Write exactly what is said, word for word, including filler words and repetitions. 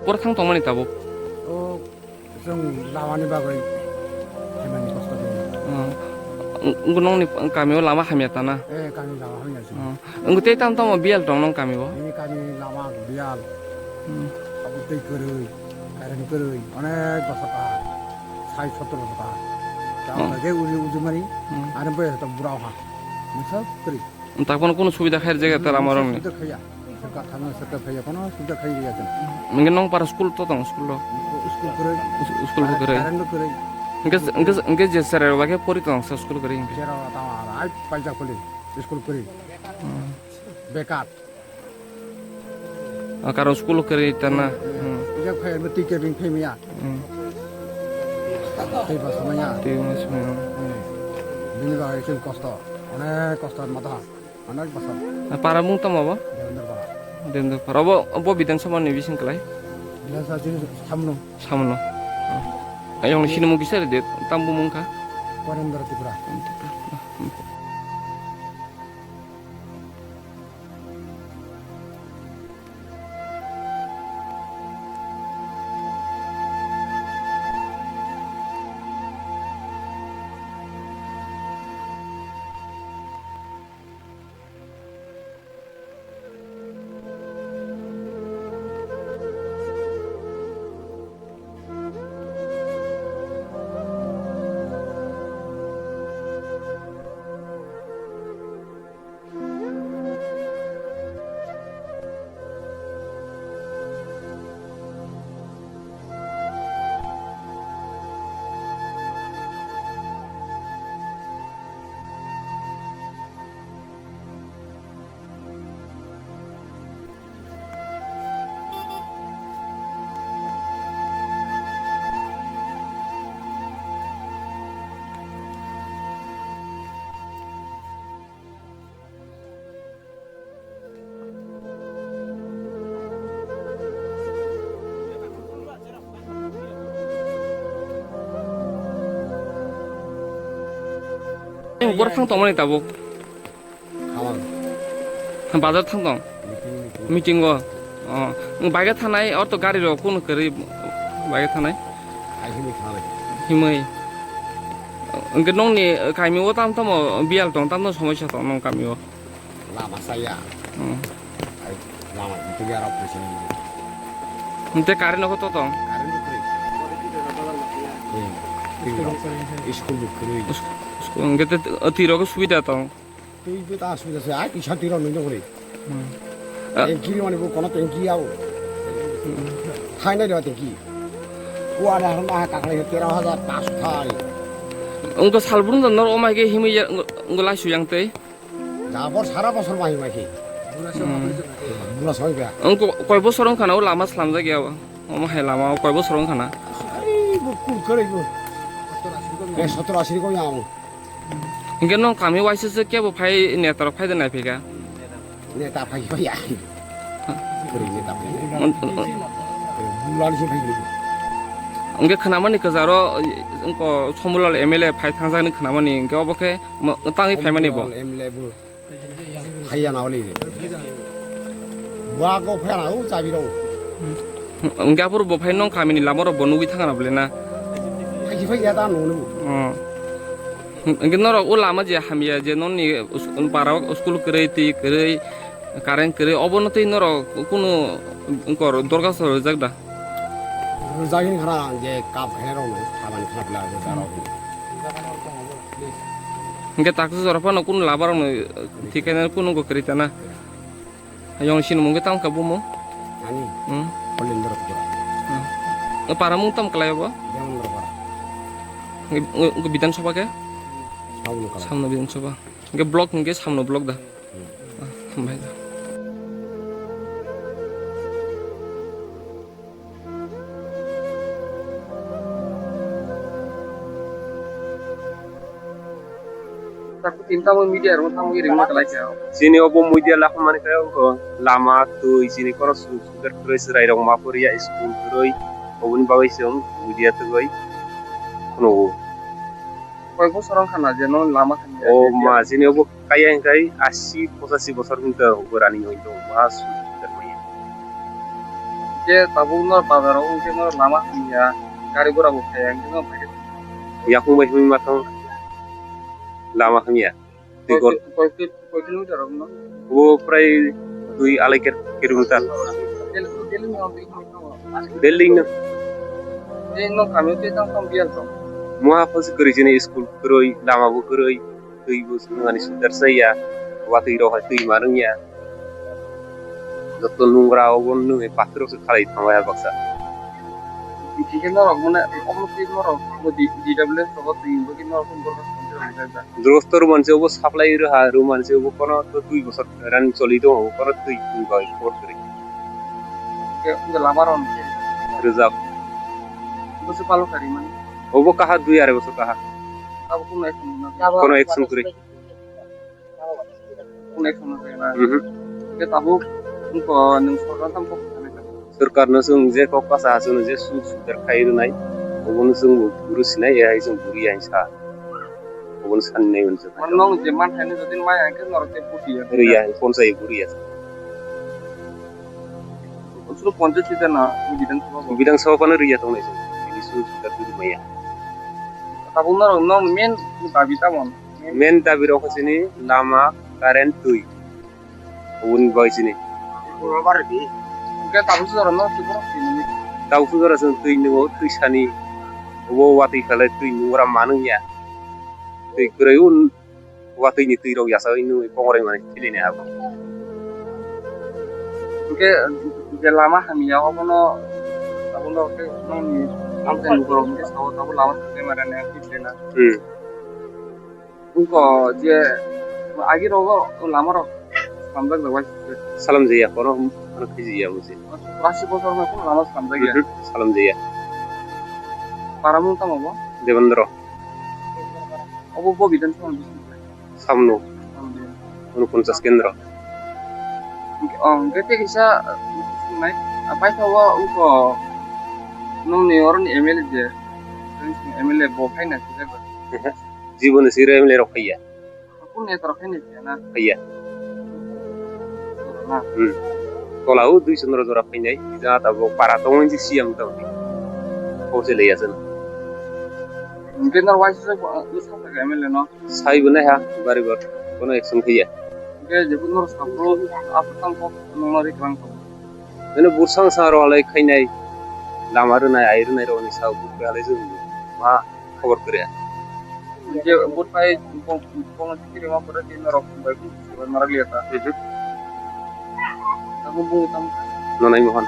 Bor thang tongmani tabuk? O, chwng lamani bagwi phaimani kosto khe. Oh. Ang, ang nongni kamio lama hamya ta na? Eh, kami lama hamya se. Oh. Ang tei tam tamo biyal tong nong kamio? Ini kami lama biyal. Hmm. Abo tei kwrwi, current kwrwi, onek bosor kaham. Sai sottor bosor kaham. Tamo Oh. lage uli ujumani, Hmm. are bai to burao ha. Misa kwrwi. Takphano kunu subida khair jaga ta lama rokni. Subida khaiya. Sarkar thangna sarkar khaiya, kono subida khai riya jang. Nge nong para school to tong school lo. School kwrwi. School bo kwrwi. Current bo kwrwi. Nge, nge, nge je sere ba khe pori tong sa school kwrwi nge. Sere ba tama rai paisa kuli school kwrwi. Hmm. Bekar. Ah, karon school kwrwi ta na. Hmm. Ijak phai bo twi kebing phai maya. Hmm. Tei ba samaya. Tei ba samaya. Hmm. Bini bagwi chwng kosto. Onek kosto mata. Onek bosor. Ah, para mung tamo bo? Devendra para. Devendra para. Obo, obo Bidhan Sabha ni bising kwlai? Bidhan Sabha chini samno. Samno. Ah. Ayong ni sinimung kisa de, tambo mung kha? Warendra Tripura. Bor thang tongmani tabuk? Bazar thang tong? Meeting o. Oh, bike thanai or to gari rok kunu kwrwi bike thanai? Himwi. Hingke nongni kami o tam tamo biyal tong, tam tamo somosya tong nong kami o? Lama saya. Hmm. Ai, lama itu ya rok di sini. Ente current ko to tong? Current itu. School itu. School itu. Ente tiro ko subida tong? Tei bo ta asubida se, ai kisa tiro nung nung ri. Hmm. Tanki ri mani bo kono tanki yao. Thai nai ro tanki. Kuare har ma kakle tero hajar paso thai. Ung to salbrung to nor omai ke himui ya, ung, ung lai suyang tei. Jabor sara bosor mai mai ke. Hmm. Bura soi ba. Ung ko, koi bosor ung khana o lama slam ja gya. Omo hai lama o koi bosor ung khana. Ai bo kur kare bo. Eh, sottor asi ko ya. Hingke nong kami waisa se kebo phai neta rok phai de nai phika? Neta phai phai ya. Kori neta phai. Bulal se phai. Hingke khnamani kwcharo, wngko Somulal M L A phai thangjak ni khnamani, hingke obo khe tangwi phaimani bo? Somulal M L A bo. Phaiya na oli. Bua go phaiya na o chabi rok. Hingke aphuru bo phai nong kamini lama rok bo nugwi thangna bole na? Phaisi phaiya ta nung nung. Oh. Hingke norok o lama je hamya je nongni us-, para o school kwrwi, twi kwrwi, current kwrwi, obono twi norok kunu wngkor dorkhasto rwjak da? Rwjak hwn khana je kap khainai rokno, sabani khna pila rwjak rok. Hingke taksa jora phano kunu lama rokno thik khe kunu go kwrwi tana. Ayong sinimung khe tamo kha bumung? Ani? Hmm. Kolendra Tripura. Hmm. O para mung tamo kwlai bo? Devendra para. Hingke, hingke Bidhan Sabha khe? Samno kala. Samno Bidhan Sabha. Hingke block hingke Samno block da? Hmm. Ah, hambai da. Taku tin tamo media rok tamo ring ma kalai kha. Chini obo media lakhmani khe lama twi chini khorok sujak kwrwi chwrai rok ma poriya school kwrwi oboni bagwi chwng media tugwi phunukgo. Koi bosor wng khana je no lama hamya? O ma, chini obo kaya hingkai asi pochasi bosor hinka obo running hoi tongo, ma sujak maya. Khe tabuk no bazar o wngkhe no lama hamya, gari gura bo phaiya, wngkhe no phai khe. Yakung bai hwnwi ma thang lama hamya. Twi gol. Koi ki-, koi ki-, koi kilometer wngno? Bo prai dui alai ker-, kilometer. Daily, daily no, daily no. Daily no. Tei no kami tei tang tang biyal tong. Muha phosi kwrwi chini school kwrwi, lama bo kwrwi. Twi bo chwng ani sudar chaya, watwi rok hai twi ma rwngya. Joto nungra obo nwng pathor rok se khalai thanglai baksa. Hingke norok mane omo twi norok bo D W S rogo twi bo ki norok phone borok. Drugstore manse obo supply rwha, rw manse obo kono to dui bosor running choli tongo, kono twi twi bai khobor kwrwi. Hingke lama rok rwjak. Bo se palo kari mani. Obo kaha dui arai bosor kaha. Abo kono action na. Kono action kwrwi. Kono action na. Mhm. Ke tabuk ko nung sorkar tam kok. Sorkar no chwng je kok kasa chwng je su sudar khai rwnai. Obo no chwng buru sinai, e hai chwng buri hai sa. Obo no sanni nai manse. Mano nung je man hai no jodi mai ang ke norok je buti ya. Riya, ponchai buri ya. Suru ponchai sita na, Bidhan Sabha bo. Bidhan Sabha pano riya tongnai chwng. Ini su sudar tu maya. Tabuk norok no main dabi tamon. Main dabi rok chini lama, current, twi. Oboni bagwi chini. Hwnkhe tabuk jora no twi borok twi nini. Tabuk jora chwng twi nungo, twi sani. Obo watwi khalai twi nungra manung ya. Twi kwrwi un-, watwi ni twi rok yasa ui nungwi kongoroi mani thilini abo. Hwnkhe je lama hamya obono, abono khe nongni amchai lukurok hwnkhe sao tabuk lama thangwi mani ang thik lena. Hmm. Wngkha je agi rogo lama rok samjak da waisa. Salam jaya, kono, kono khiji ya musi. Churasi bosor ma kono lama samjak ya. Mhm, salam jaya. Para mung tamo bo? Devendra. Obo bo Bidhan Sabha ni bising. Samno. Samno. Unoponchas kendro. Oh, hwnkhe tei kisa, nai, apai thago wngkha nongni oroni M L A je. M L A bo phaina sijak. Jiboni siro M L A rok phaiya. Kung netra khe ni na. Iya. Na. Hmm. Tola o dui chondro jora phainai, jata bo para tongwi si yang tong. Ko se leya jan. Hwnkhe nor waisa sa, sa sa M L A no. Sai bo nai ha, bari bor. Kono action khaiya. Hwnkhe je nor sa bro, apa tang kok nor ri klang kok. Ene bursang sa ro alai khainai. Lama rwnai, ai rwnai rokni sa buk alai jung. Ma khobor kwrwi. Je vote pai bong, bong chikiri ma pore tin norok bai bung chikiri ma raliya ta. Mhm. Tamo bung tam. Nonai mohon.